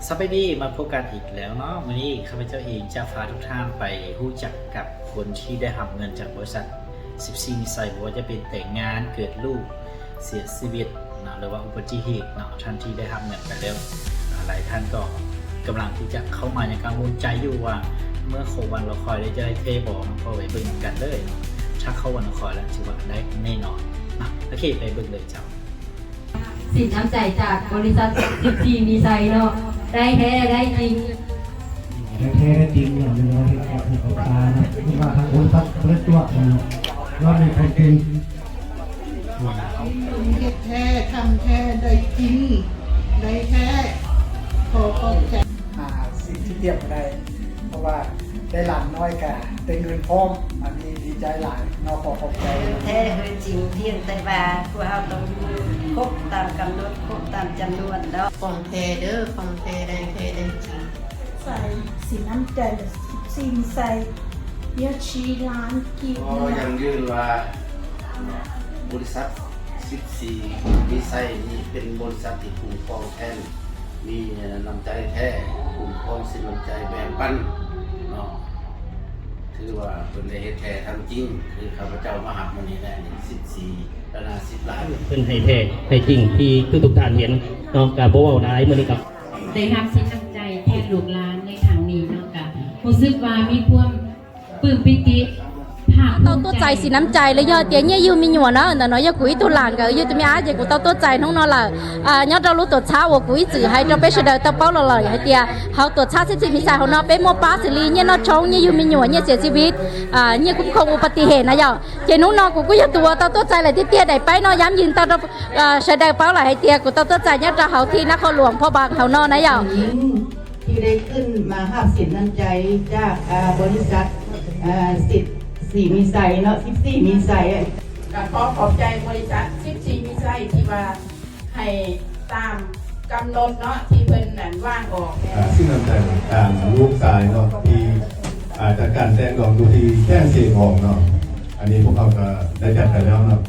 ສະບາຍດີ ມາພົບກັນອີກແລ້ວເນາະ. ມື້ນີ້ຂ້າພະເຈົ້າເອງຈະພາທຸກທ່ານໄປຮູ້ຈັກກັບຄົນທີ່ໄດ້ຮັບເງິນຈາກບໍລິສັດສິບສີ່ມີໄຊ, ບໍ່ວ່າຈະເປັນແຕ່ງງານ, ເກີດລູກ, ເສຍຊີວິດເນາະ ຫຼືວ່າອຸບັດຕິເຫດເນາະ. ທ່ານທີ່ໄດ້ຮັບເງິນໄປແລ້ວ ອາ ຫຼາຍທ່ານກໍກຳລັງທີ່ຈະເຂົ້າມາຍັງກັງວົນໃຈຢູ່ວ່າ ເມື່ອຄົບວັນລໍຄອຍແລ້ວຈະໄດ້ແທ້ບໍ່ເນາະ. ເຂົ້າໄປເບິ່ງນຳກັນເລີຍເນາະ. ຖ້າຄົບວັນລໍຄອຍແລ້ວ ຖືວ່າໄດ້ແນ່ນອນເນາະ. ໂອເຄ ໄປເບິ່ງເລີຍເຈົ້າ. ສິນນ້ຳໃຈຈາກບໍລິສັດສິບສີ່ມີໄຊເນາະ ໄດ້ແທ້ໄດ້ຈິງ. ໄດ້ແທ້ໄດ້ຈິງເນາະ ເວລາເຮັດການເຮັດການເນາະ ເພິ່ນວ່າທາງບໍລິສັດບໍ່ໄດ້ຕົວະເນາະ ຍ້ອນມີຄວາມຈິງ. ເຮັດແທ້ ທຳແທ້ ໄດ້ຈິງ ໄດ້ແທ້ ຂໍຂອບໃຈ. ຫາສິ່ງທີ່ປຽບບໍ່ໄດ້ ເພາະວ່າໄດ້ຫຼານນ້ອຍກະໄດ້ເງິນພ້ອມ. ອັນນີ້ດີໃຈຫຼາຍເນາະ ຂໍຂອບໃຈ. ແທ້ຄືຈິງ ພຽງແຕ່ວ່າພວກເຮົາຕ້ອງຢູ່ຄົບຕາມກຳນົດ ຄົບຕາມຈຳນວນເນາະ. ຂອງແທ້ເດີ ຂອງແທ້ ໄດ້ແທ້ໄດ້ຈິງ. ໃສ່ສິນນ້ຳໃຈສິບສີ່ມີໄຊ ເຍາະຊີລ້ານກີບ. ຂໍຢັ້ງຢືນວ່າບໍລິສັດສິບສີ່ມີໄຊນີ້ເປັນບໍລິສັດທີ່ຄຸ້ມຄອງແທ້ ມີນ້ຳໃຈແທ້ ຄຸ້ມຄອງສິນນ້ຳໃຈແບ່ງປັນເນາະ. ຖືວ່າເພິ່ນໄດ້ເຮັດແທ້ທຳຈິງ ຄືຂ້າພະເຈົ້າມາຮັບມື້ນີ້ແຫຼະ ສິບສີ່ລ້ານ ສິບລ້ານ. ເພິ່ນໃຫ້ແທ້ໃຫ້ຈິງ ທີ່ທຸກໆທ່ານເຫັນເນາະ. ກະບໍ່ເວົ້າຫຼາຍ ມື້ນີ້ກໍໄດ້ຮັບສິນນ້ຳໃຈແທນລູກຫຼານໃນຄັ້ງນີ້ເນາະ ກະຮູ້ສຶກວ່າມີຄວາມ ປຶ້ມປີຕິ ພາກພູມໃຈ. ເຕົ້າຕົວໃຈສິນນ້ຳໃຈ ແລະ ຍອດຕຽງເຍຍຢູ່ມີຫຍວນເນາະ ເນາະ ຍາກຸຍຕຸລານກະຢູ່ຕະມີອາເຈ ກູເຕົ້າຕົວໃຈນ້ອງເນາະລະ. ອາ ຍອດເຈົ້າຮູ້ຕົວຊາ ໂອ ກູອີຈື່ໃຫ້ເຈົ້າເປສເດີເຕົ້າເປົ້າຫຼໍ່ໆ ໃຫ້ເຕຍ ເຮົາຕົວຊາສິບສີ່ມີໄຊເຮົາເນາະ ເປັນໝໍປ້າສິລີ ເຍຍນອດຊົງ ເຍຍຢູ່ມີຫຍວນ ເຍຍເສຍຊີວິດ ອາ ເຍຍຄຸ້ມຄອງອຸບັດຕິເຫດນະເຈົ້າ. ເຈໜູເນາະ ກູກູຢາກຕົວເຕົ້າຕົວໃຈຫຼາຍ ເຕຍໄດ້ໄປເນາະ ຢາມຢືນເຕົ້າ ອາ ສະເດີເປົ້າຫຼາຍ ໃຫ້ເຕຍ ກູເຕົ້າຕົວໃຈຍາດເຈົ້າເຮົາທີ່ນະຄອນຫຼວງພະບາງເຮົາເນາະນະເຈົ້າ. ທີ່ໄດ້ຂຶ້ນມາຮັບສິນນ້ຳໃຈຈາກ ອາ ບໍລິສັດ ອາ ສິບສີ່ມີໄຊເນາະ ສິບສີ່ມີໄຊ. ກະຂໍຂອບໃຈບໍລິສັດສິບສີ່ມີໄຊ ທີ່ວ່າໃຫ້ຕາມກຳນົດເນາະ ທີ່ເພິ່ນນັ້ນວາງອອກ. ອາ ສິນນ້ຳໃຈຈາກລູກຊາຍເນາະ ທີ່ ອາ ຈັດການແຕ່ງດອງຢູ່ທີ່ແຂວງຊຽງຂວາງເນາະ. ອັນນີ້ພວກເຮົາກະໄດ້ຈັດໄປແລ້ວເນາະ.